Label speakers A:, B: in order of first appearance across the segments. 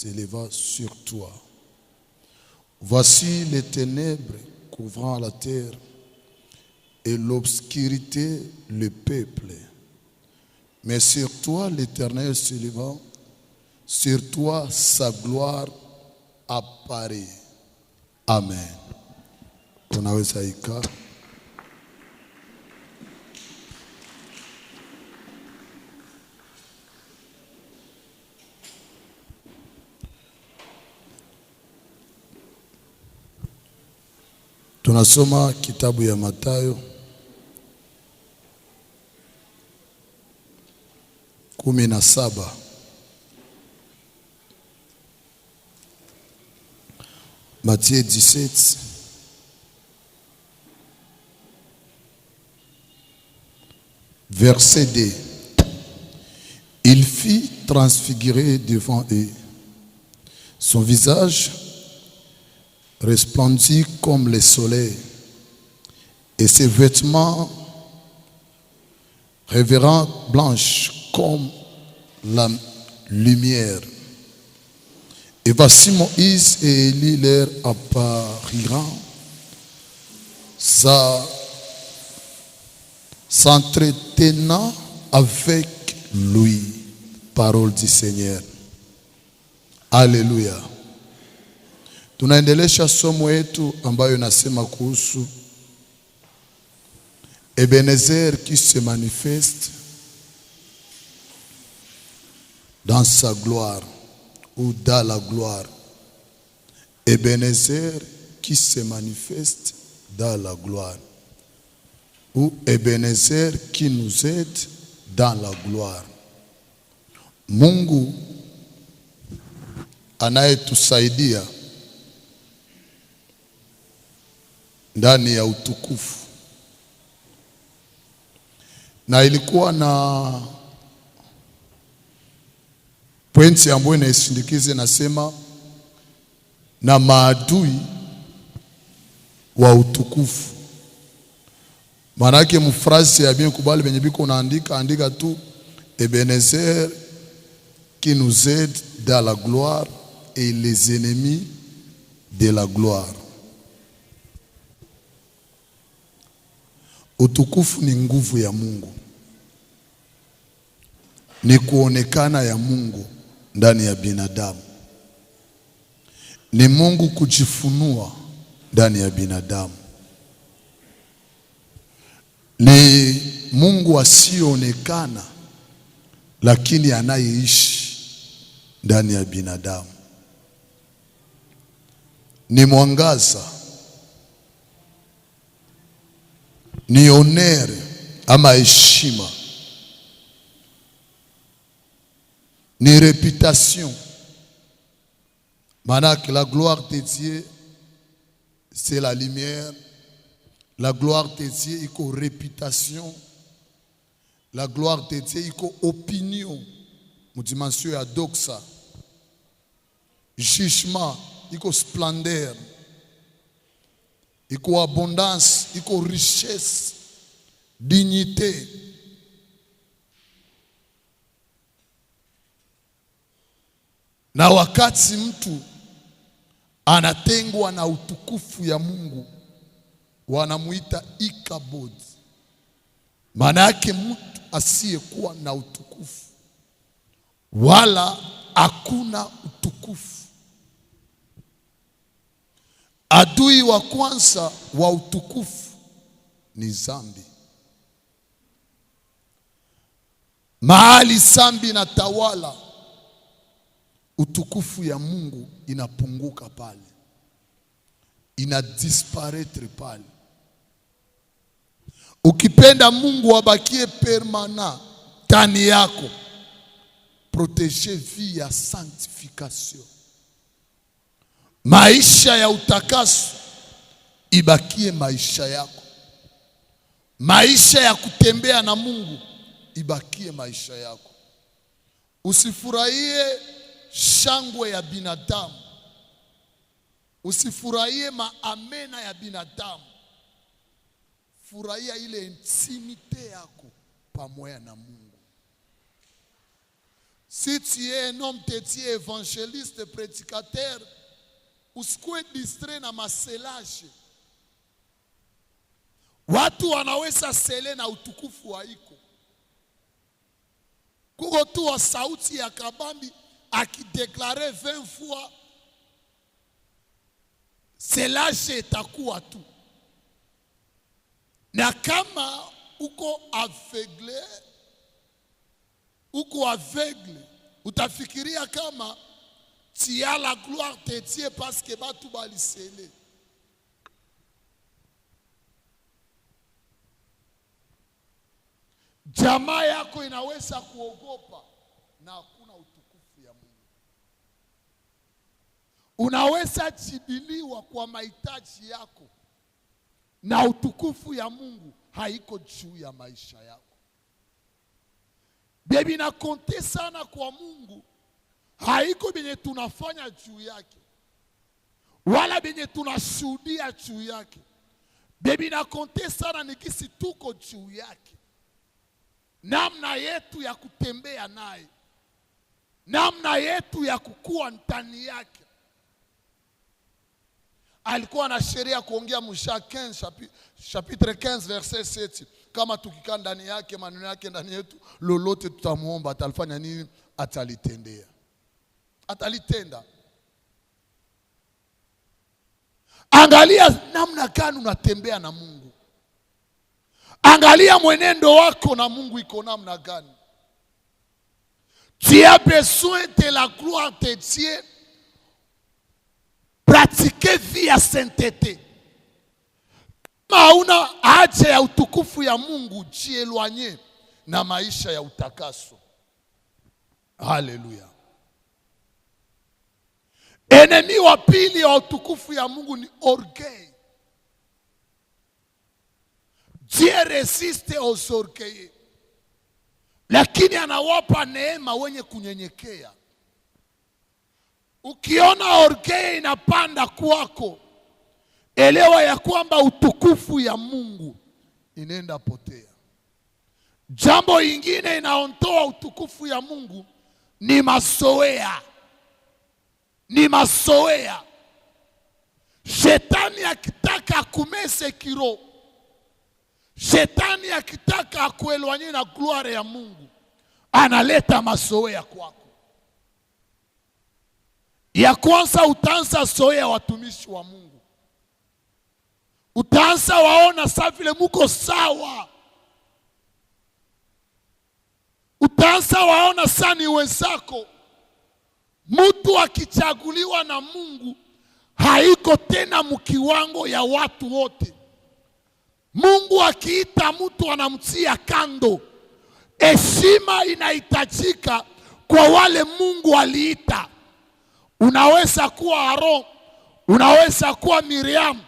A: s'éleva sur toi. Voici les ténèbres couvrant la terre et l'obscurité le peuple. Mais sur toi l'Éternel s'éleva, sur toi sa gloire apparaît. Amen. Tunaweza ikaa. Tunasoma kitabu ya Mathayo 17. Matthieu 17, verset 2. Il fit transfigurer devant eux. Son visage resplendit comme le soleil et ses vêtements révérends blanches comme la lumière. Et voici Moïse et Élie leur appariront, s'entretenant avec lui. Parole du Seigneur. Alléluia. Tunaendelesha somo yetu ambayo inasema kuhusu Ebenezer qui se manifeste dans sa gloire ou dans la gloire. Ebenezer qui se manifeste dans la gloire ou Ebenezer qui nous aide dans la gloire. Mungu anayetusaidia ndani ya utukufu. Na ilikuwa na pointi ambayo inaisindikiza nasema, na maadui wa utukufu. Maanake mu phrase ya bien kubali benye biko unaandika andika tu Ebenezer qui nous aide dans la gloire et les ennemis de la gloire. Utukufu ni nguvu ya Mungu, ni kuonekana ya Mungu ndani ya binadamu, ni Mungu kujifunua ndani ya binadamu, ni Mungu asiyeonekana lakini anayeishi ndani ya binadamu, ni mwangaza, ni honneur ama heshima, ni réputation. Maanake la gloire de Dieu, c'est la lumière. La gloire de Dieu iko réputation. La gloire de Dieu iko opinion mu dimension ya doxa. Jugement iko splendeur, iko abondance, iko richesse, dignité. Na wakati mtu anatengwa na utukufu ya Mungu, wanamuita Ikabod. Maana yake mtu asiyekuwa na utukufu, wala hakuna utukufu. Adui wa kwanza wa utukufu ni zambi. Mahali zambi na tawala, utukufu ya Mungu inapunguka pale, ina disparaître pale. Ukipenda Mungu abakie permanent ndani yako, protéger vie ya sanctification, maisha ya utakaso ibakie maisha yako, maisha ya kutembea na Mungu ibakie maisha yako. Usifurahie shangwe ya binadamu, usifurahie maamena ya binadamu, furahia ile intimité yako pamoja na Mungu. Si tu es un homme têtu, évangéliste, prédicateur, usikuwe distrait na maselaje. Watu wanaweza sele na utukufu haiko. Kuko tu wa sauti ya kabambi akidéclarer 20 fois, scellage itakuwa tu. Na kama uko aveugle, uko aveugle, utafikiria kama tu as la gloire de Dieu parce que batu balisele. Jamaa yako inaweza kuogopa na hakuna utukufu ya Mungu. Unaweza jibiliwa kwa mahitaji yako na utukufu ya Mungu haiko juu ya maisha yako. Bebi na compte sana kwa Mungu haiko benye tunafanya juu yake wala benye tunashuhudia juu yake. Bebi na compte sana ni kisi tuko juu yake, namna yetu ya kutembea naye, namna yetu ya kukua ndani yake. Alikuwa na sheria kuongea Musa 15 chapitre 15 verset 7, kama tukikaa ndani yake, maneno yake ndani yetu, lolote tutamuomba atalifanya nini? Atalitendea, atalitenda. Angalia namna gani unatembea na Mungu. Angalia mwenendo wako na Mungu iko namna gani. Tu as besoin de la gloire de Dieu. Pratiquer vie ya sainteté. Kama hauna haja ya utukufu ya Mungu, jiéloigne na maisha ya utakaso. Haleluya. Enemy wa pili wa utukufu ya Mungu ni orgueil. Dieu résiste aux orgueilleux, lakini anawapa neema wenye kunyenyekea. Ukiona orgueil inapanda kwako, elewa ya kwamba utukufu ya Mungu inaenda potea. Jambo ingine inaondoa utukufu ya Mungu ni mazoea. Ni mazoea. Shetani akitaka akumese kiro, shetani akitaka akuéloigner na gloire ya Mungu, analeta mazoea kwako. Ya kwanza utaanza zoea watumishi wa Mungu, utaanza waona sa vile muko sawa, utaanza waona sa ni wenzako. Mtu akichaguliwa na Mungu haiko tena mkiwango ya watu wote. Mungu akiita mtu anamtia kando. Heshima inahitajika kwa wale Mungu aliita. Unaweza kuwa Aaron, unaweza kuwa Miriam,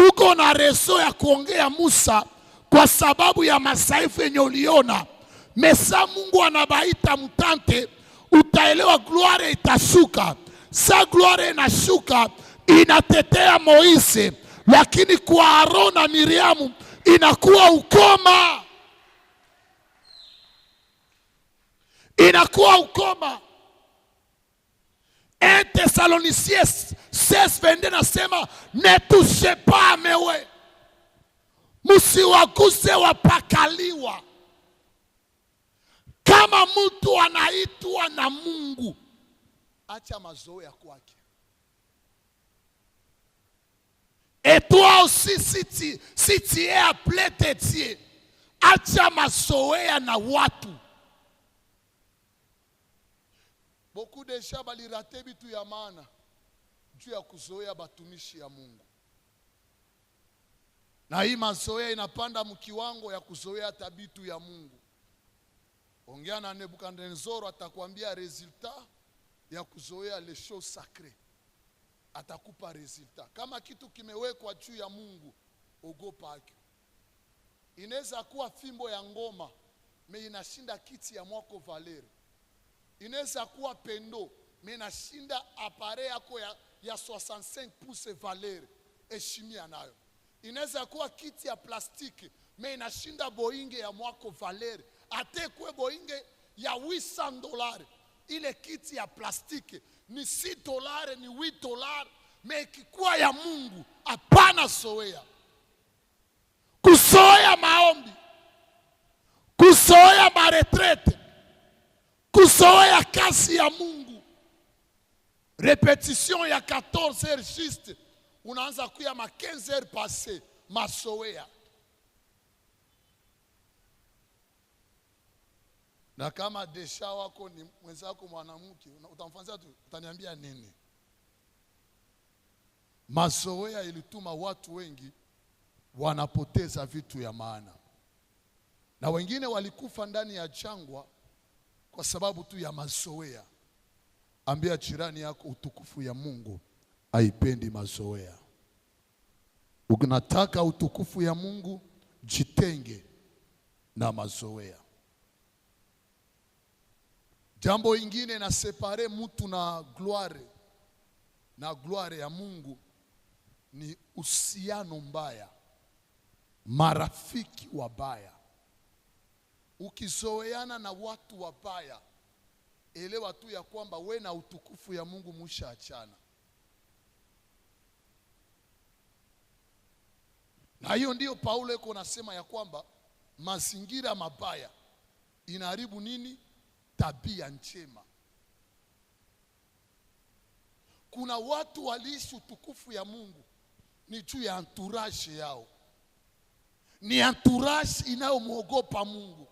A: uko na raison ya kuongea Musa kwa sababu ya masaifu yenye uliona. Mesa Mungu anabaita mtante, utaelewa gloire itashuka. Sa gloire inashuka inatetea Moise, lakini kwa Aaron na Miriamu inakuwa ukoma, inakuwa ukoma. 1 Thessaloniciens 16:22 nasema, ne touchez pas mewe, musiwaguse wapakaliwa. Kama mtu anaitwa na Mungu, acha mazoea kwake. Et toi aussi, si tu es appelé de Dieu, acha mazoea na watu. Beaucoup de gens balirater bitu ya maana juu ya kuzoea batumishi ya Mungu. Na hii mazoea inapanda mkiwango ya kuzoea hata bitu ya Mungu. Ongea na Nebukadnezar, atakwambia résultat ya kuzoea les choses sacrées. Atakupa résultat. Kama kitu kimewekwa juu ya Mungu, ogopa hakyo. Inaweza kuwa fimbo ya ngoma, mais inashinda kiti ya mwako Valeri. Inaweza kuwa pendo, mais inashinda appareil yako ya 65 pouces Valeri. Heshimia nayo. Inaweza kuwa kiti ya plastiki, mais inashinda Boeing ya mwako Valeri. Ate kwe Boeing ya $800. Ile kiti ya plastiki ni $6, ni $8, mais ikikuwa ya Mungu hapana soea. Kusoea maombi, kusoea maretraite, kusoea kazi ya Mungu. Répétition ya 14 heures juste, unaanza kuya ma 15 heures passé, masoea. Na kama desha wako ni mwenzako mwanamke, utamfanyia tu, utaniambia nini? Mazoea ilituma watu wengi wanapoteza vitu ya maana. Na wengine walikufa ndani ya jangwa kwa sababu tu ya mazoea. Ambia jirani yako, utukufu ya Mungu haipendi mazoea. Unataka utukufu ya Mungu, jitenge na mazoea. Jambo ingine na separe mtu na gloire, na gloire ya Mungu ni uhusiano mbaya, marafiki wabaya. Ukizoeana na watu wabaya, elewa tu ya kwamba we na utukufu ya Mungu mushaachana. Na hiyo ndiyo Paulo yuko anasema ya kwamba mazingira mabaya inaharibu nini? Tabia njema. Kuna watu waliishi utukufu ya Mungu ni juu ya entourage yao. Ni entourage inayomwogopa Mungu.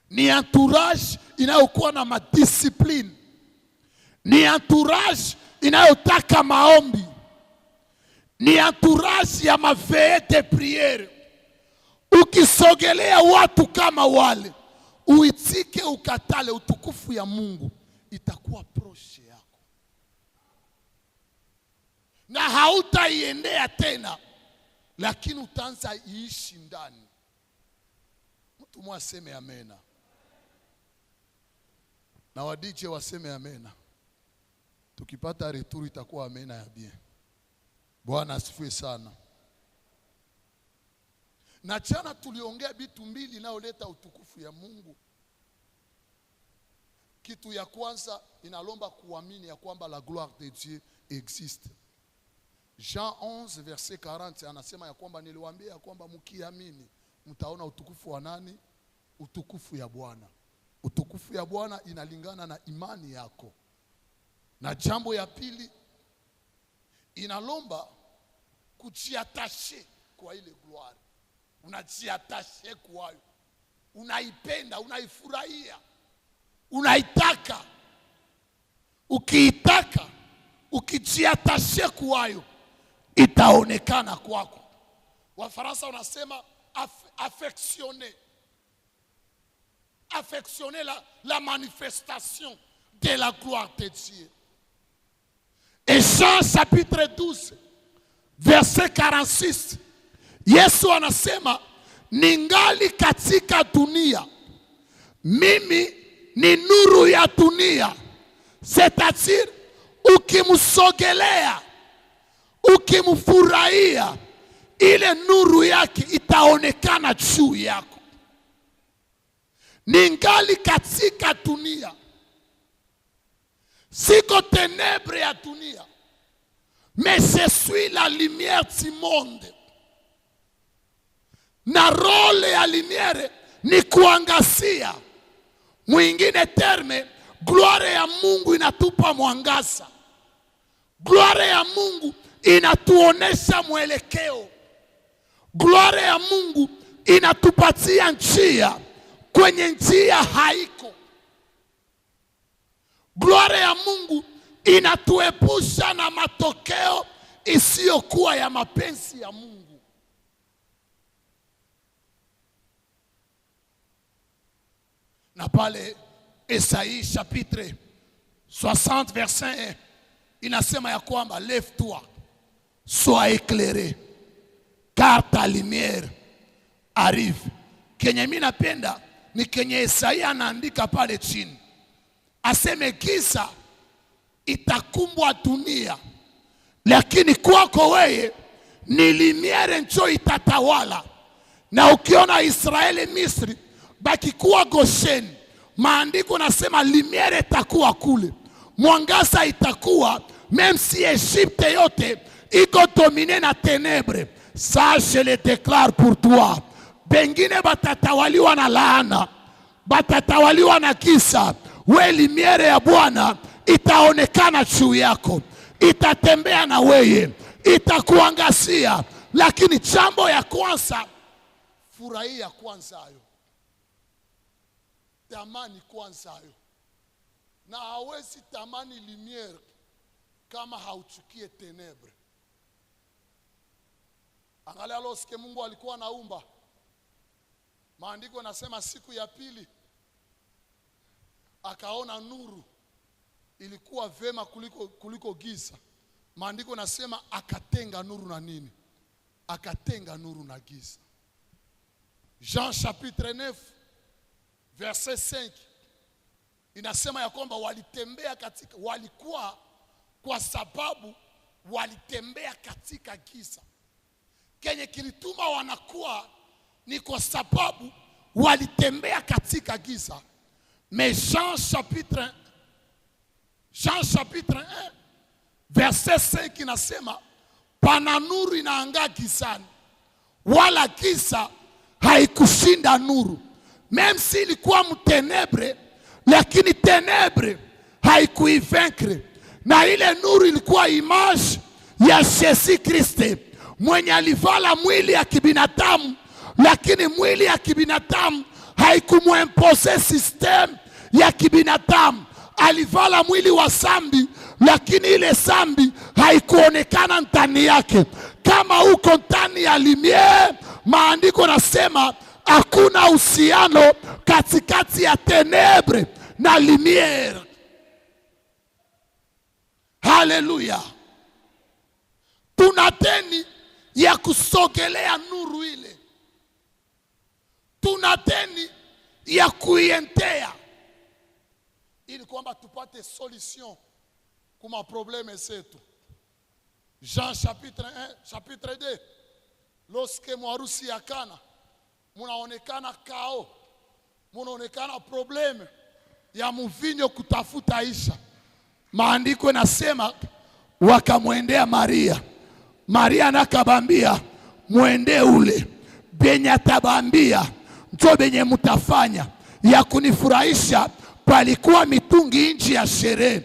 A: Ni entourage inayokuwa na madiscipline. Ni entourage inayotaka maombi. Ni entourage ya maveillée de prière. Ukisogelea watu kama wale, uitike ukatale, utukufu ya Mungu itakuwa proche yako. Na hautaiendea tena, lakini utaanza iishi ndani. Mtu mmoja aseme amena. Na wadiche waseme amena. Tukipata retour itakuwa amena ya bien. Bwana asifiwe sana. Na jana tuliongea vitu mbili inayoleta utukufu ya Mungu. Kitu ya kwanza inalomba kuamini ya kwamba la gloire de Dieu existe. Jean 11 verset 40 anasema ya kwamba niliwaambia ya kwamba mkiamini mtaona utukufu wa nani? Utukufu ya Bwana. Utukufu ya Bwana inalingana na imani yako. Na jambo ya pili inalomba kujiattacher kwa ile gloire. Unajiattacher kwayo. Unaipenda, unaifurahia. Unaitaka. Ukiitaka, ukijiattacher kwayo, itaonekana kwako. Wafaransa wanasema affectionner. Affectionner la manifestation de la gloire de Dieu. Et Jean chapitre 12 verset 46, Yesu anasema ningali katika dunia, mimi ni nuru ya dunia. C'est-à-dire ukimsogelea, ukimfurahia, ile nuru yake itaonekana juu yako. Ningali katika dunia, siko ténèbres ya dunia, mais je suis la lumière du monde. Na rôle ya lumière ni kuangazia. Mwingine terme, gloire ya Mungu inatupa mwangaza. Gloire ya Mungu inatuonesha mwelekeo. Gloire ya Mungu inatupatia njia kwenye njia haiko. Gloire ya Mungu inatuepusha na matokeo isiyokuwa ya mapenzi ya Mungu. Na pale Esaïe chapitre 60 verset 1 inasema ya kwamba lève-toi, sois éclairé, car ta lumière arrive. Kenye mimi napenda ni kenye Esaïe anaandika pale chini, aseme giza itakumbwa dunia, lakini kwako wewe ni lumière njo itatawala. Na ukiona Israeli Misri bakikuwa Gosheni, Maandiko nasema lumière itakuwa kule, mwangaza itakuwa, même si Egypte yote iko dominée na ténèbres. Ça, je le déclare pour toi. Bengine batatawaliwa na laana, batatawaliwa na kisa. We, lumière ya Bwana itaonekana juu yako, itatembea na weye, itakuangazia. Lakini jambo ya kwanza, furahia kwanza hayo, tamani kwanza hayo, na hawezi tamani lumière kama hauchukie ténèbres. Angalia lorsque Mungu alikuwa anaumba, maandiko nasema siku ya pili akaona nuru ilikuwa vema kuliko giza. Maandiko nasema akatenga nuru na nini? Akatenga nuru na giza. Jean chapitre 9 verset 5 inasema ya kwamba walitembea katika, walikuwa kwa sababu walitembea katika giza. Kenye kilituma wanakuwa ni kwa sababu walitembea katika giza. Mais Jean chapitre 1 verset 5 inasema pana nuru inaangaa gizani, wala giza haikushinda nuru. Même si ilikuwa mu ténèbres, lakini ténèbres haikuivaincre, na ile nuru ilikuwa image ya Yesu Kristo mwenye alivala mwili ya kibinadamu, lakini mwili ya kibinadamu haikumuimposer système ya kibinadamu. Alivala mwili wa zambi, lakini ile zambi haikuonekana ndani yake. Kama uko ndani ya lumière, maandiko nasema hakuna uhusiano katikati ya ténèbres na lumière. Haleluya! Tuna deni ya kusogelea nuru ile, tuna deni ya kuiendea ili kwamba tupate solution kuma problèmes zetu. Jean chapitre 1, chapitre 2, lorsque mwarusi ya Kana munaonekana chaos, munaonekana problème ya muvinyo kutafuta isha. Maandiko nasema wakamwendea Maria. Maria nakabambia, mwende ule benye atabambia njo benye mutafanya ya kunifurahisha. Palikuwa mitungi nchi ya sherehe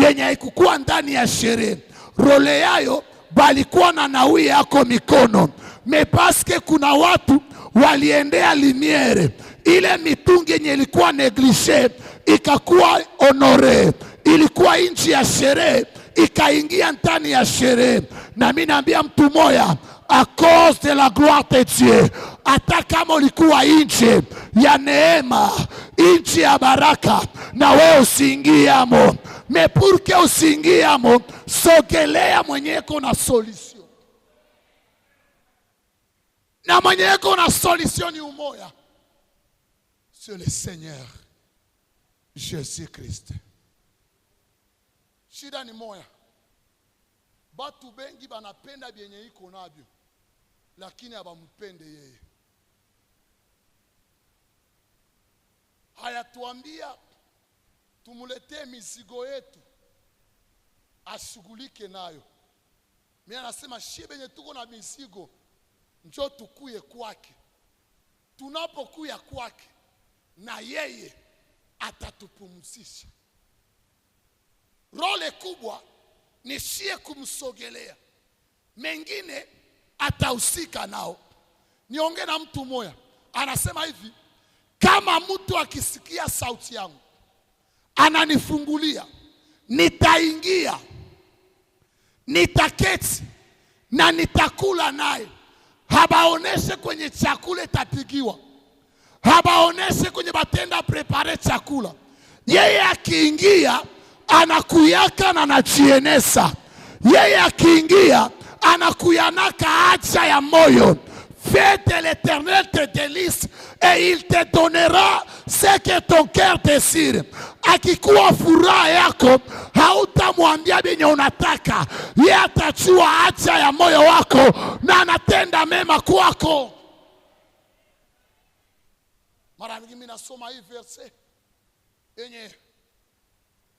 A: yenye haikukuwa ndani ya sherehe, rôle yayo balikuwa na nawia yako mikono, mais parce que kuna watu waliendea lumière, ile mitungi yenye ilikuwa négligée ikakuwa honorée, ilikuwa nchi ya sherehe ikaingia ndani ya sherehe. Na mi naambia mtu moya, à cause de la gloire de Dieu, hata kama ulikuwa nje ya neema, nchi ya baraka, na wewe usiingiamo, mais pour que usiingiamo, sogelea mwenyeko na solution, na mwenyeko na solution ni umoya, c'est le Seigneur Jésus-Christ. Shida ni moya, batu bengi banapenda byenye iko nabyo, lakini abampende yeye. Hayatuambia tumuletee mizigo yetu ashughulike nayo. Mimi anasema shi benye tuko na mizigo njo tukuye kwake. Tunapokuya kwake na yeye atatupumzisha. Rôle kubwa ni shie kumsogelea, mengine atahusika nao. Niongee na mtu mmoja anasema hivi, kama mtu akisikia sauti yangu ananifungulia, nitaingia, nitaketi na nitakula naye. Habaoneshe kwenye chakula itapigiwa, habaoneshe kwenye batenda préparer chakula. Yeye akiingia anakuyaka na anajienesa. Yeye akiingia anakuyanaka haja ya moyo. Fais de l'Éternel tes délices et il te donnera ce que ton cœur désire. Akikuwa furaha yako, hautamwambia benye unataka, ye atachua haja ya moyo wako na anatenda mema kwako. Mara mingi mimi nasoma hii verset. Yenye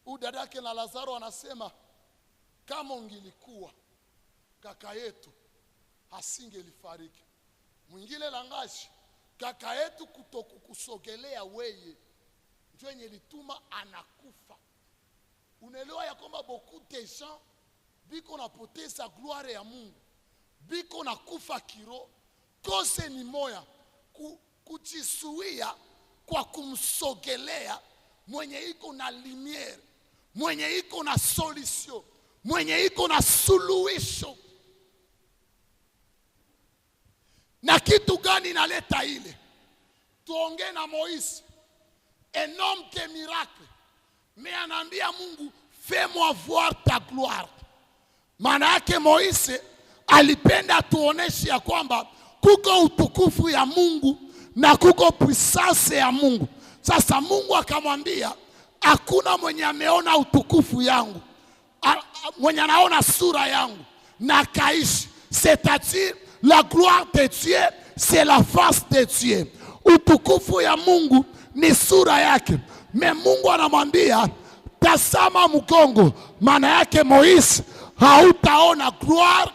A: udadake na Lazaro anasema, kama ungilikuwa, kaka yetu asingelifariki. Mwingine langashi, kaka yetu kutokukusogelea weye njo yenye lituma anakufa. Unaelewa ya kwamba beaucoup de gens biko napoteza gloire ya Mungu, biko na kufa kiroho. Cause ni moya, kujisuia kwa kumsogelea mwenye iko na lumière, mwenye iko na solution, mwenye iko na suluhisho. Na kitu gani inaleta ile? Tuongee na Moïse, un homme de miracle, mais anaambia Mungu, fais-moi voir ta gloire. Maana yake Moïse alipenda tuoneshe ya kwamba kuko utukufu ya Mungu na kuko puissance ya Mungu. Sasa Mungu akamwambia, hakuna mwenye ameona utukufu yangu, mwenye anaona sura yangu na akaishi. C'est-à-dire, la gloire de Dieu, c'est la face de Dieu. Utukufu ya Mungu ni sura yake. Mais Mungu anamwambia, tazama mgongo. Maana yake Moïse, hautaona gloire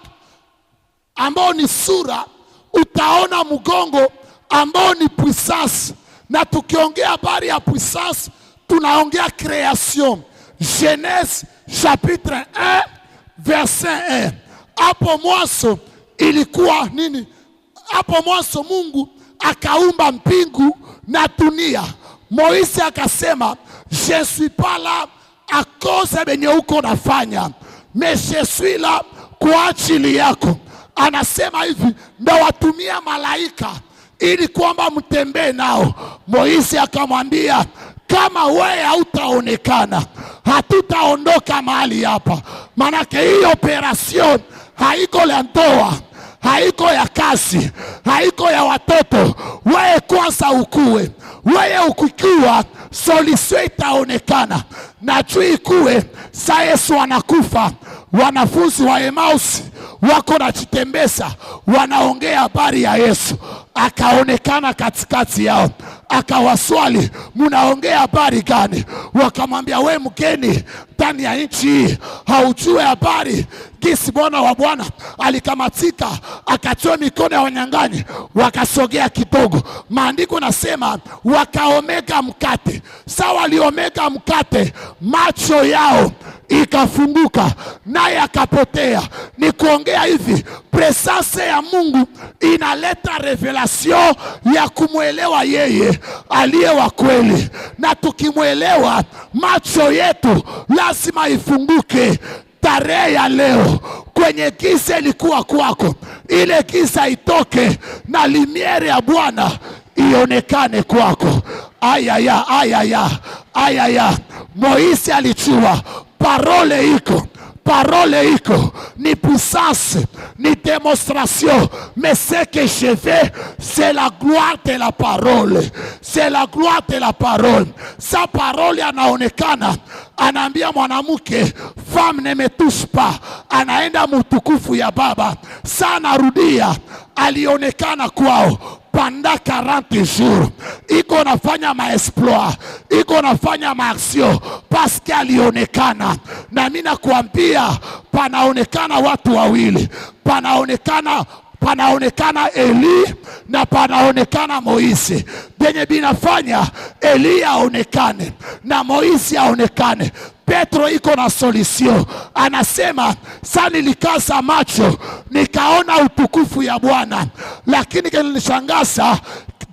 A: ambao ni sura, utaona mgongo ambao ni puissance. Na tukiongea habari ya puissance, tunaongea création. Genèse chapitre 1 verset 1. Hapo mwanzo ilikuwa nini? Hapo mwanzo Mungu akaumba mbingu na dunia. Moïse akasema, je suis pas là à cause benye uko nafanya, mais je suis là kwa ajili yako. Anasema hivi, ndawatumia malaika ili kwamba mtembee nao. Moïse akamwambia, kama wewe hautaonekana, hatutaondoka mahali hapa. Manake hii opération haiko ya ndoa, haiko ya kazi, haiko ya watoto. Wewe kwanza ukue, wewe ukikua, solution itaonekana. Na juu ikue, sa Yesu anakufa, wanafunzi wa Emmaus wako najitembeza, wanaongea habari ya Yesu, akaonekana katikati yao, akawaswali, munaongea habari gani? Wakamwambia, we mgeni ndani ya nchi hii, haujue habari gisi Bwana wa Bwana alikamatika akatiwa mikono ya wanyang'anyi? Wakasogea kidogo, maandiko nasema wakaomega mkate. Sawa, waliomega mkate, macho yao ikafunguka, naye akapotea. Ni kuongea hivi, présence ya Mungu inaleta révélation ya kumwelewa yeye aliye wa kweli, na tukimwelewa, macho yetu lazima ifunguke. Tarehe ya leo, kwenye giza ilikuwa kwako, ile giza itoke na lumière ya Bwana ionekane kwako. Ayaya, ayaya, ayaya! Moïse alijua parole iko, parole iko ni puissance, ni démonstration, mais ce que je veux, c'est la gloire de la parole, c'est la gloire de la parole. Sa parole anaonekana, anaambia mwanamke, femme, ne me touche pas, anaenda mutukufu ya Baba. Sa anarudia, alionekana kwao pendant 40 jours, iko nafanya maexploit, iko nafanya maaction, paske alionekana. Na mi nakuambia, panaonekana watu wawili, panaonekana Eli na panaonekana Moïse. Benye binafanya Eli aonekane na Moïse aonekane. Petro iko na solution, anasema, sa nilikaza macho nikaona utukufu ya Bwana, lakini kilinishangaza,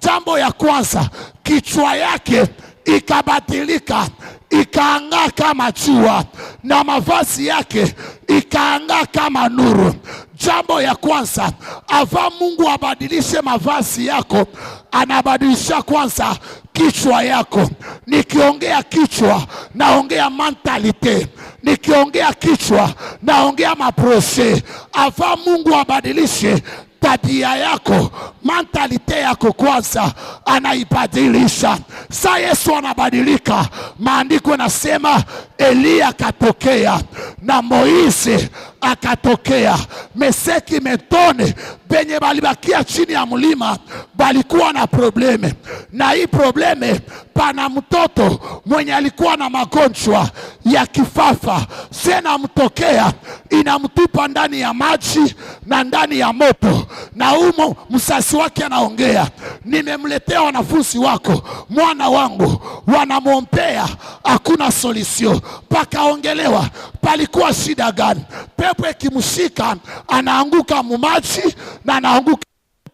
A: jambo ya kwanza, kichwa yake ikabadilika, ikaang'aa kama jua, na mavazi yake ikaang'aa kama nuru. Jambo ya kwanza, avant Mungu abadilishe mavazi yako, anabadilisha kwanza kichwa yako. Nikiongea kichwa, naongea mentalité. Nikiongea kichwa, naongea maprojets. Avant Mungu abadilishe tabia yako, mentalité yako kwanza anaibadilisha. Sa Yesu anabadilika, maandiko nasema Eliya akatokea na Moïse akatokea. Mais ce qui m'étonne,
B: Benye balibakia chini ya mlima balikuwa na problème, na hii problème, pana mtoto mwenye alikuwa na magonjwa ya kifafa, senamtokea inamtupa ndani ya maji na ndani ya moto, na umo msasi wake anaongea, nimemletea wanafunzi wako mwana wangu, wanamwombea, hakuna solution. Pakaongelewa, palikuwa shida gani? Pepo ikimshika anaanguka mumaji na anaanguka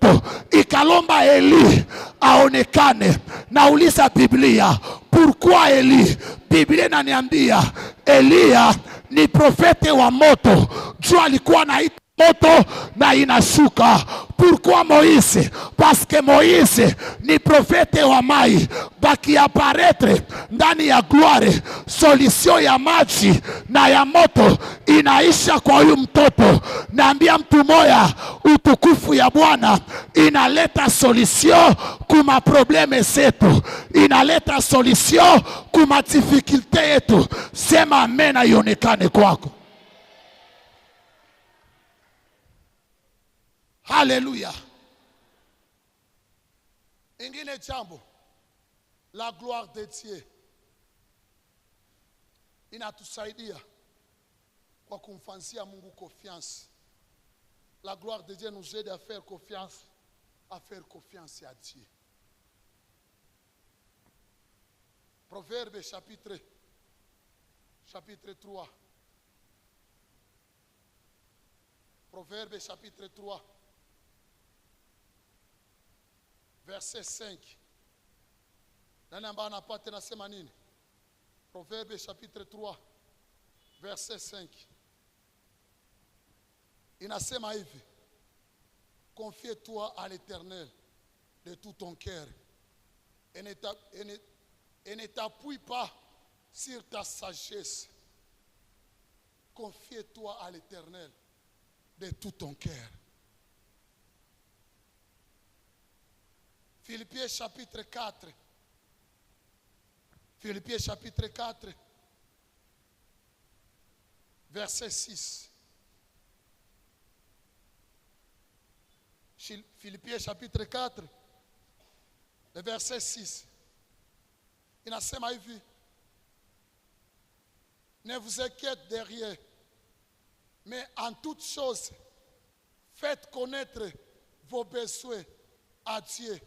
B: moto. Ikalomba Eli aonekane. Nauliza Biblia, pourquoi Eli? Biblia inaniambia Eliya ni prophète wa moto, juu alikuwa naita moto na inashuka. Pourquoi Moïse? Parce que Moïse ni prophète wa mai, bakiapparaître ndani ya gloire, solution ya maji na ya moto inaisha kwa huyu mtoto. Naambia mtu moya, utukufu ya Bwana inaleta solution kuma problème zetu, inaleta solution kuma difficulté yetu. Sema amena, ionekane kwako. Haleluya.
A: Ingine jambo, la gloire de Dieu inatusaidia kwa kumfansia Mungu confiance. La gloire de Dieu nous aide à faire confiance à Dieu. Proverbe chapitre 3. Proverbe chapitre 3, verset 5. Nani ambaye anapata nasema nini? Proverbe chapitre 3 verset 5 inasema hivi: confie-toi à l'Éternel de tout ton cœur et ne t'appuie pas sur ta sagesse. Confie-toi à l'Éternel de tout ton cœur. Philippiens chapitre 4. Philippiens chapitre 4, verset 6. Philippiens chapitre 4, le verset 6. Inasema hivi: ne vous inquiétez de rien, mais en toutes choses, faites connaître vos besoins à Dieu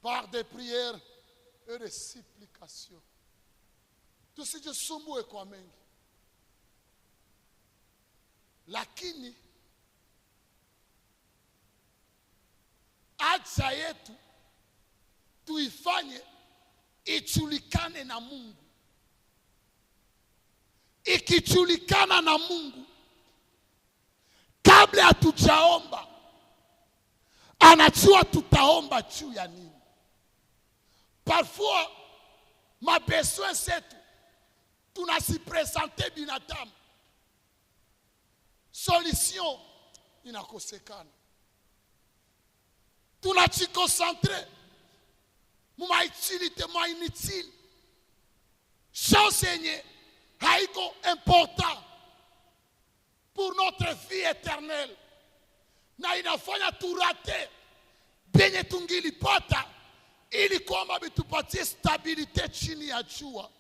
A: par des prières et des supplications. Tusijisumbue kwa mengi, lakini acha yetu tuifanye ijulikane na Mungu. Ikijulikana na Mungu, kabla hatujaomba anajua tutaomba juu ya nini. Parfois mabesoin zetu tunasipresente binadamu, solution inakosekana. Tunajikoncentre mumautilité ma inutile, chose yenye haiko important pour notre vie éternelle, na inafanya turate benye tungilipata ili kwamba bitupatie stabilité chini ya jua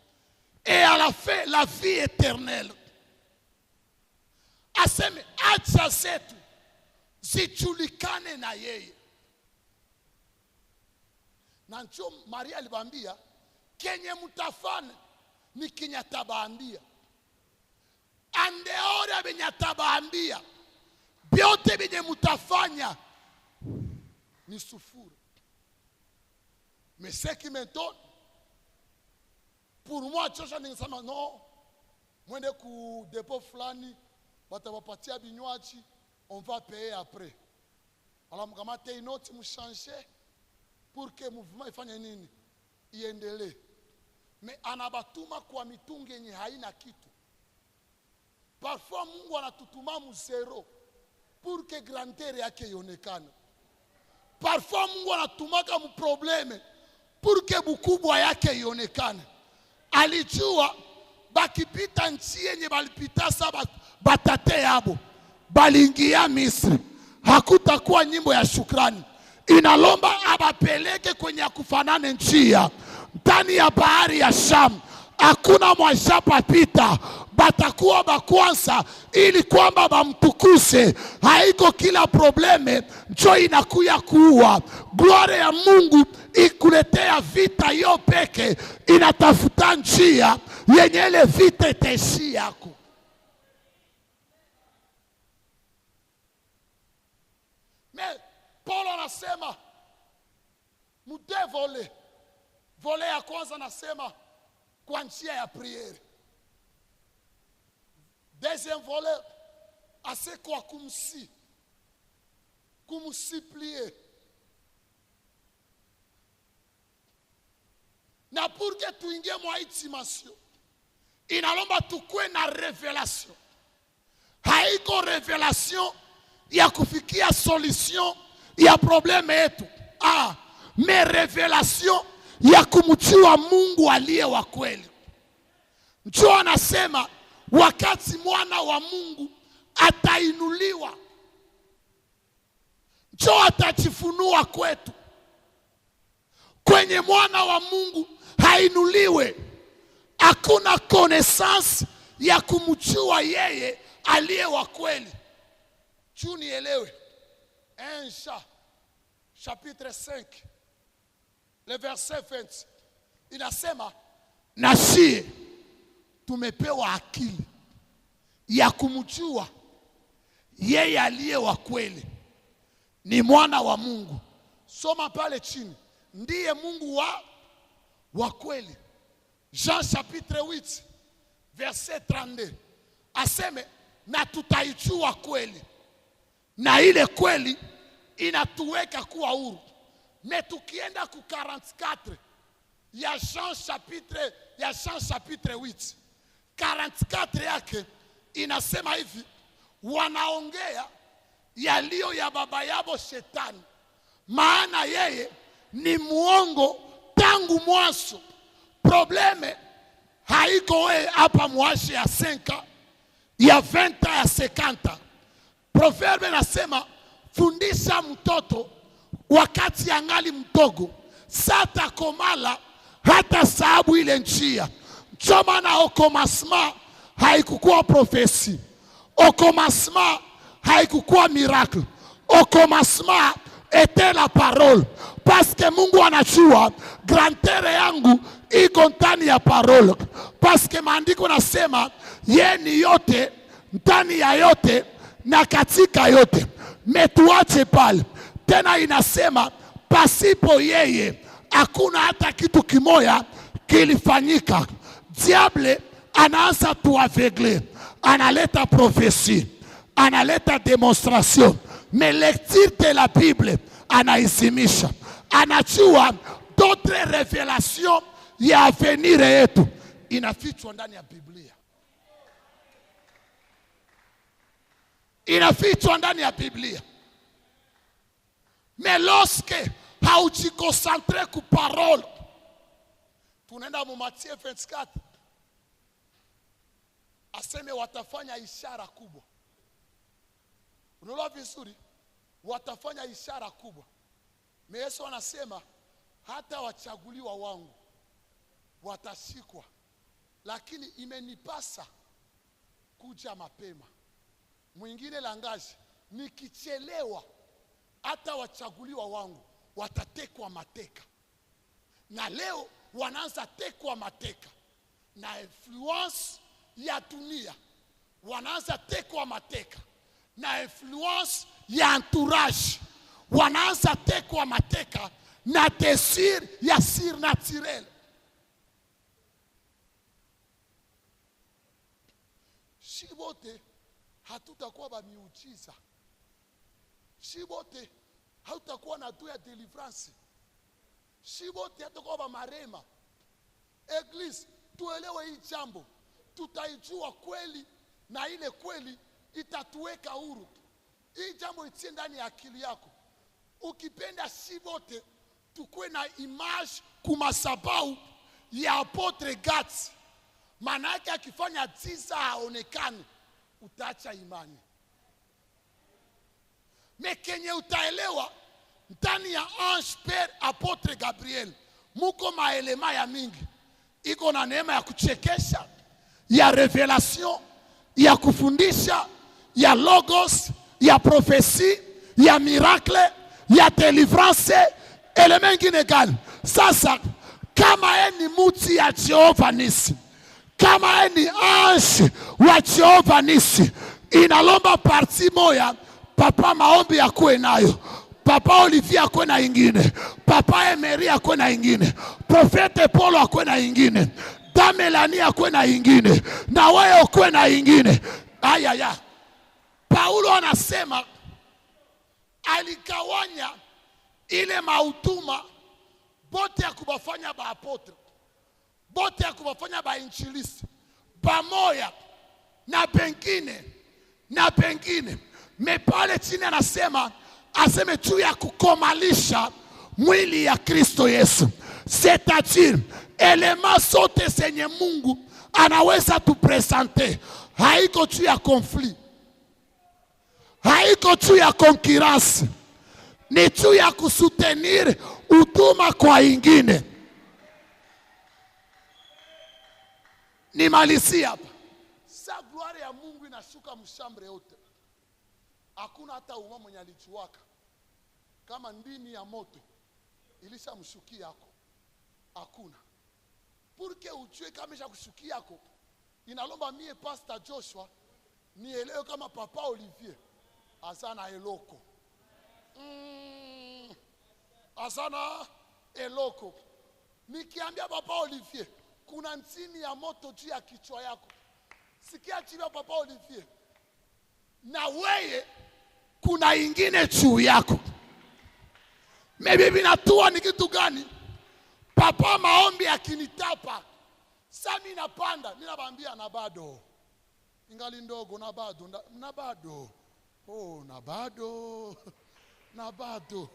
A: et à la fin la vie éternelle. Aseme acha zetu zijulikane na yeye. Na njo Maria alibambia kenye mutafanya ni kenye atabaambia, andeora benye atabaambia byote benye mutafanya ni sufuri. Mais ce qui m'étonne, pour moi, Joshua ningesema non, mwende ku depot fulani batawapatia binywaji, on va payer après. Alors mkamate inoti mchange pour que mouvement ifanye nini, iendelee. Mais anabatuma kwa mitungi yenye haina kitu. Parfois Mungu anatutuma mu zero pour que grandeur yake ionekane. Parfois Mungu anatumaka mu problème pour que bukubwa yake ionekane. Alijua bakipita nchi yenye balipita sa batate yabo balingia Misri,
B: Hakutakuwa nyimbo ya shukrani. Inalomba abapeleke kwenye akufanane njia ndani ya bahari ya Shamu, hakuna mwashapapita, batakuwa bakwanza ili kwamba bamtukuse. Haiko kila problème njo inakuya kuua. Gloire ya Mungu ikuletea vita yo peke, inatafuta njia yenye ile vita itaishi yako. Mais Paulo anasema mu deux volets. Volet ya kwanza anasema kwa njia ya prière. Deuxième volet, ase kwa kumsupplier. Na pour que tuingie mwa hii dimension, inalomba tukue na révélation. Haiko révélation ya kufikia solution ya problème yetu. Mais révélation ya kumjua Mungu aliye wa kweli. Njoo anasema wakati mwana wa Mungu atainuliwa, njoo atajifunua kwetu. Kwenye mwana wa Mungu hainuliwe, hakuna connaissance ya kumjua yeye aliye wa kweli. Juu nielewe, 1 Jean chapitre 5 le verset 20 inasema, na sie tumepewa akili ya kumjua yeye aliye wa kweli ni mwana wa Mungu. Soma pale chini, ndiye Mungu wa kweli. Jean chapitre 8 verset 32 aseme, na tutaijua kweli, na ile kweli inatuweka kuwa huru. Mais tukienda ku 44 ya Jean chapitre, ya Jean chapitre 8 44 yake inasema hivi, wanaongea yaliyo ya baba yabo shetani, maana yeye ni muongo tangu mwanzo. Problème haiko we hapa mwashi ya 5 ya 20 ya 50. Proverbe nasema fundisha mtoto wakati angali mdogo, sata komala hata sababu ile njia. Ndio maana au commencement haikukuwa prophétie, au commencement haikukuwa miracle, au commencement était la parole, parce que Mungu anajua grandeur yangu iko ndani ya parole, parce que maandiko nasema ye ni yote ndani ya yote na katika yote. Metuache pale tena, inasema pasipo yeye hakuna hata kitu kimoya kilifanyika. Diable anaanza tuaveugler, analeta prophétie, analeta démonstration, mais lecture de la Bible anaizimisha, anajua d'autres révélations ya avenir yetu inafichwa ndani ya Biblia, inafichwa ndani ya Biblia. Mais lorsque haujiconcentrer ku parole, tunaenda mu Matthieu 24, aseme watafanya ishara kubwa. Unaelewa vizuri? Watafanya ishara kubwa. Mais Yesu anasema hata wachaguliwa wangu watashikwa, lakini imenipasa kuja mapema. Mwingine langaji, nikichelewa hata wachaguliwa wangu watatekwa mateka. Na leo wanaanza tekwa mateka na influence ya dunia, wanaanza tekwa mateka na influence ya entourage, wanaanza tekwa mateka na désir ya surnaturel. Si bote hatutakuwa ba miujiza, si bote hatutakuwa na tu ya délivrance, si bote hatutakuwa ba marema. Église, tuelewe hii jambo, tutaijua kweli na ile kweli itatuweka huru. Hii jambo itie ndani ya akili yako. Ukipenda si bote tukue na image kumasabau ya apôtre Gats, maana yake akifanya tisa haonekani, utaacha imani. Mais kenye utaelewa ndani ya ange père apôtre Gabriel muko maelema ya mingi. Iko na neema ya kuchekesha, ya révélation, ya kufundisha, ya logos, ya prophétie, ya miracle, ya délivrance, élément ingine gani? Sasa kama ye ni muti ya Jehova Nisi, kama ye ni ange wa Jehova Nisi, inalomba partie moya papa maombi akuwe nayo, papa Olivier akuwe na ingine, papa Emery akuwe na ingine, prophète Paulo akuwe na ingine, Damelani akuwe na ingine, na wewe ukuwe na ingine. Ayaya, Paulo anasema aligawanya ile mautuma bote ya kubafanya baapôtre, bote ya kubafanya bainjilisti pamoya na pengine na pengine. Mais pale chini anasema aseme juu ya kukomalisha mwili ya Kristo Yesu, c'est-à-dire éléments zote zenye Mungu anaweza tuprésenter, haiko juu ya conflit, haiko juu ya concurrence, ni juu ya kusoutenir utuma kwa ingine. Nimalizie hapa. Sa gloire ya Mungu inashuka mchambre yote, hakuna hata uma mwenye alijuaka kama ndimi ya moto ilishamshukia yako, hakuna. Pour que ujue kama ishakushukia yako, inalomba mie Pastor Joshua nielewe kama papa Olivier azana eloko, azana eloko. Nikiambia papa Olivier kuna ntini ya moto juu ya kichwa yako, sikia chini ya papa Olivier, na weye kuna ingine juu yako. Maybe vinatua ni kitu gani? Papa maombi akinitapa, sa mi napanda, mi nabambia na bado ingali ndogo, na bado na bado, oh, na bado na bado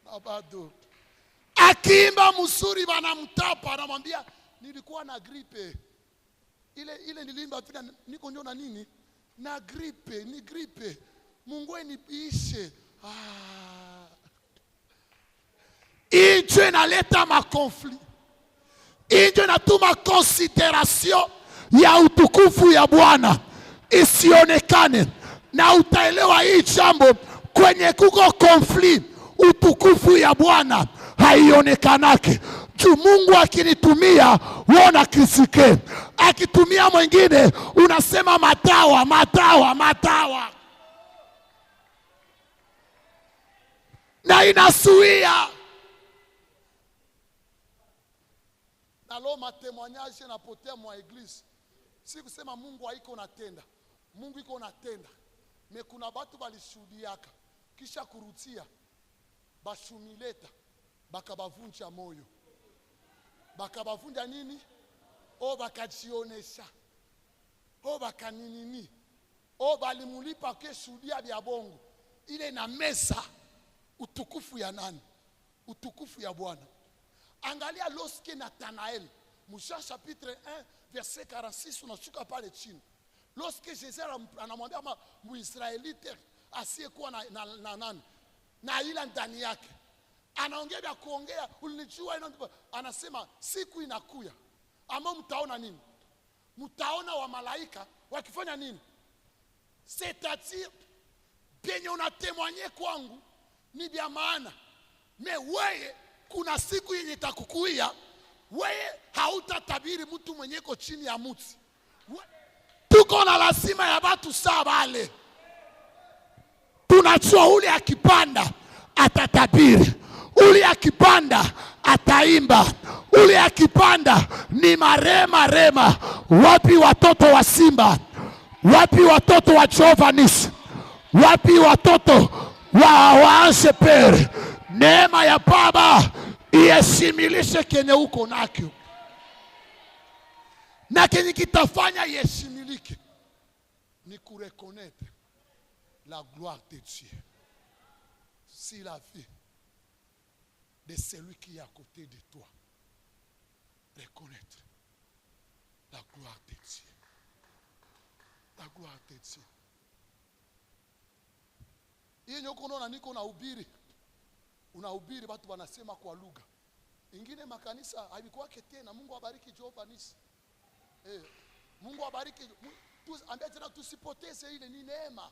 B: na bado. Akiimba msuri banamtapa, anamwambia nilikuwa na grippe ile ile nilimba vile niko ndio na nini na grippe, ni grippe, Mungu eniishe. Ah, injo inaleta maconflit, injo inatuma considération ya utukufu ya Bwana isionekane, na utaelewa hii jambo kwenye kuko conflit, utukufu ya Bwana haionekanake. Juu Mungu akinitumia wona kisike, akitumia mwingine unasema matawa matawa matawa, na inasuia nalo matémoignage napotea mwa église. Si kusema Mungu haiko natenda, Mungu iko natenda, mais kuna batu balishuhudiaka kisha kurutia bashumileta bakabavunja moyo, bakabavunja nini, o bakajionesha, o bakaninini, o balimulipa keshuhudia bya bongo. Ile na mesa utukufu ya nani? Utukufu ya Bwana. Angalia lorsque Nathanael, Jean chapitre 1 verset 46, unashuka pale chini. Lorsque Jésus anamwambia Muisraelite asiyekuwa na nani na ila ndani yake, anaongea vya kuongea, ulinijua, anasema siku inakuya ambao mtaona nini? Mtaona wa malaika wakifanya nini? C'est-à-dire benye unatémoigner kwangu ni vya maana, mais weye kuna siku yenye itakukuia weye hautatabiri mtu mwenye iko chini ya mti. Tuko na lazima ya batu saa bale tunajua ule akipanda atatabiri, ule akipanda ataimba, ule akipanda ni marema rema. Wapi watoto wa Simba? Wapi watoto wa Jehova Nisi? Wapi watoto wa waanze pere? Neema ya Baba iheshimilishe kenye uko nakyo, na kenye kitafanya iheshimilike ni kureconnaître la gloire de Dieu si la vie de celui qui est à côté de toi. Reconnaître la gloire de Dieu, la gloire de Dieu.
A: Yenye uko unaona niko nahubiri, unahubiri watu wanasema kwa lugha. Ingine makanisa haikuwake tena. Mungu abariki Jehova Nisi. Mungu abariki. Ambia tena tusipoteze ile, ni neema.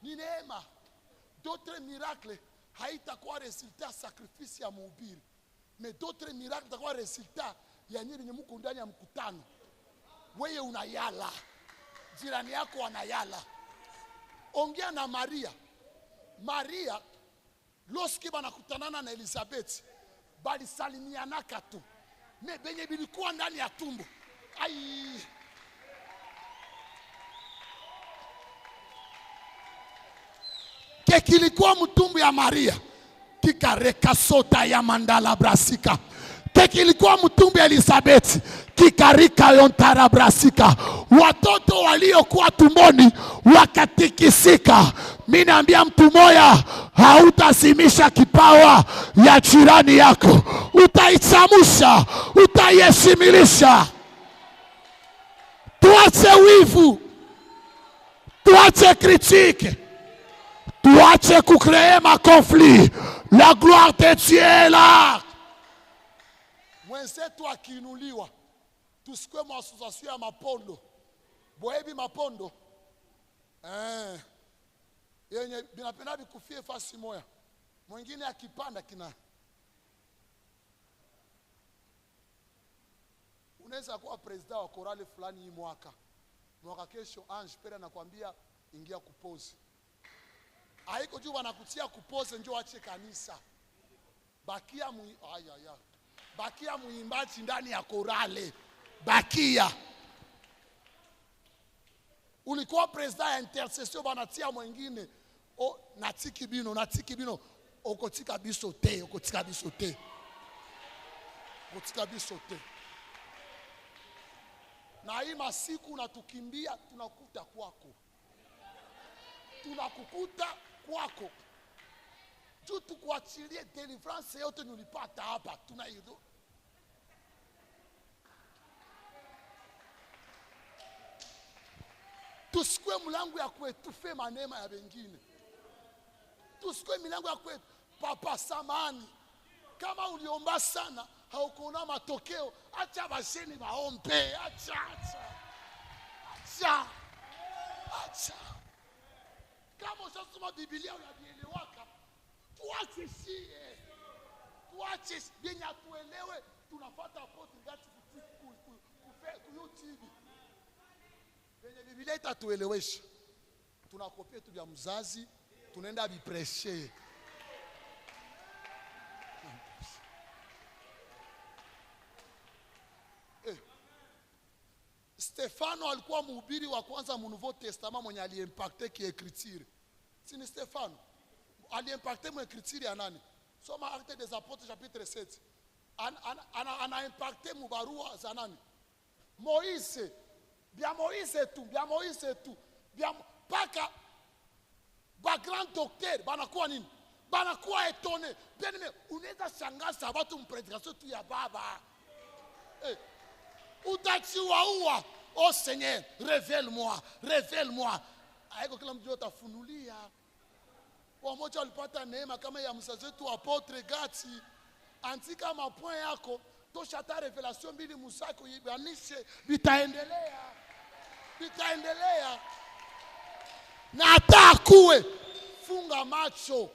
A: Ni neema. D'autres miracles haitakuwa resultat sacrifice ya mhubiri. Mais d'autres miracles itakuwa resultat ya nyinyi wenye mko ndani ya mkutano. Wewe unayala, jirani yako anayala. Ongea na Maria. Maria lorsque banakutanana na Elizabeth balisalimianaka tu, mais benye bilikuwa ndani ya tumbo. Ai,
B: Kilikuwa mtumbu ya Maria kikareka sota ya mandala brasika. Kilikuwa mtumbu ya Elizabeth kikarika yontara brasika. Watoto waliokuwa tumboni wakatikisika. Mimi naambia mtu moya, hautazimisha kipawa ya jirani yako, utaichamusha, utaiheshimilisha. Tuache wivu, tuache critique, tuache kucréer ma conflit. La gloire de Dieu est là.
A: Mwenzetu akiinuliwa, tusikwe mwa association ya mapondo. Boebi mapondo. Yenye binapenda bikufie fasi moya. Mwingine akipanda kina. Unaweza kuwa president wa korale fulani hii mwaka. Mwaka kesho Ange Pere anakuambia ingia kupoze. Haiko juu wanakutia kupoze njoo ache kanisa. Bakia aya. Bakia muimbaji ndani ya korale. Bakia. Ulikuwa president ya intercession banatia mwingine. O natiki bino, natiki bino. Okotika biso te, okotika biso te. Okotika biso te. Na hii masiku natukimbia tunakuta kwako. Tunakukuta kwako. Juu tukuachilie deliverance yote nilipata hapa. Tunaido. Tusikue mlango ya kuetufe manema ya wengine. Tusikue milango ya kwetu. Papa samani, kama uliomba sana haukuona matokeo, acha basheni baombe. Acha, acha. Acha. Acha. Kama ushasoma Biblia unavielewaka, tuache sie. Tuache yenye atuelewe, tunafuata apotre gati ku YouTube. Yenye Biblia itatuelewesha. Tunakopia tu vya mzazi, tunaenda bipreshe. Stefano alikuwa mhubiri wa kwanza mu Nouveau Testament mwenye aliimpacte ki écriture. Si ni Stefano aliimpacte mu écriture ya nani? Soma Actes des Apôtres chapitre 7. Ana impacte mu barua za nani? Moïse. Bia Moïse tu, bia Moïse tu. Bia paka ba grand docteur banakuwa nini? Banakuwa étonné. Bien aimé, unaweza shangaza watu mprédication tu ya baba. Utachiwaua. Oh Seigneur, révèle-moi, révèle-moi. Haiko kila mtu atafunulia. Wamoja walipata neema kama ya mzazi wetu apotre Gati. Andika mapoint yako, tosha ta revelation mbili musako ibanishe, bitaendelea. Bitaendelea. Na hata akuwe, funga macho.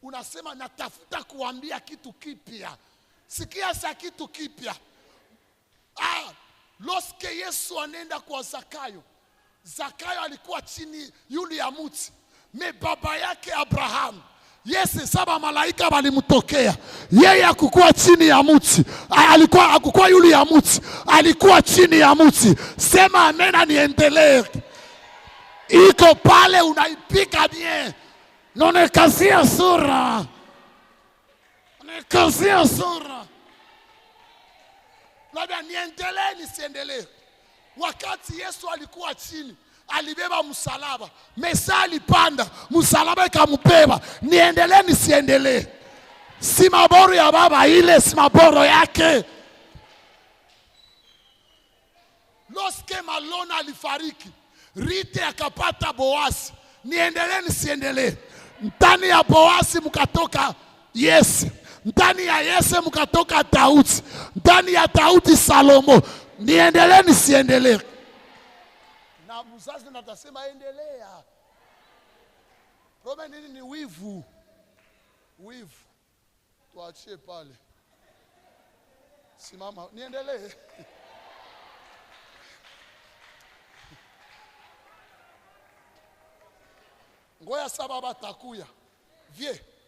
A: Unasema natafuta kuambia kitu kipya. Sikia sa kitu kipya. Lorsque Yesu anenda kwa Zakayo, Zakayo alikuwa chini yule ya mti. Me baba yake Abraham, Yesu saba malaika walimtokea.
B: Yeye hakukuwa chini ya mti. Alikuwa hakukuwa yule ya mti. Alikuwa chini ya mti. Sema amena niendelee. Iko pale unaipika bien. Nonekazia sura. Nonekazia sura.
A: Labda niendelee nisiendelee. Wakati Yesu alikuwa chini, alibeba msalaba.
B: Mesa alipanda, msalaba ikambeba. Niendelee nisiendelee. Si maboro ya baba ile, si maboro yake.
A: Lorsque Malona alifariki, Rite akapata Boaz.
B: Niendelee nisiendelee. Ndani ya Boazi mkatoka Yese, ndani ya Yese mkatoka Daudi, ndani ya Daudi Salomo. Niendelee nisiendelee?
A: Na mzazi natasema endelea. Problème nini? Ni wivu, wivu. Tuachie pale. Simama, niendelee. Ngoya saba batakuya. Vie,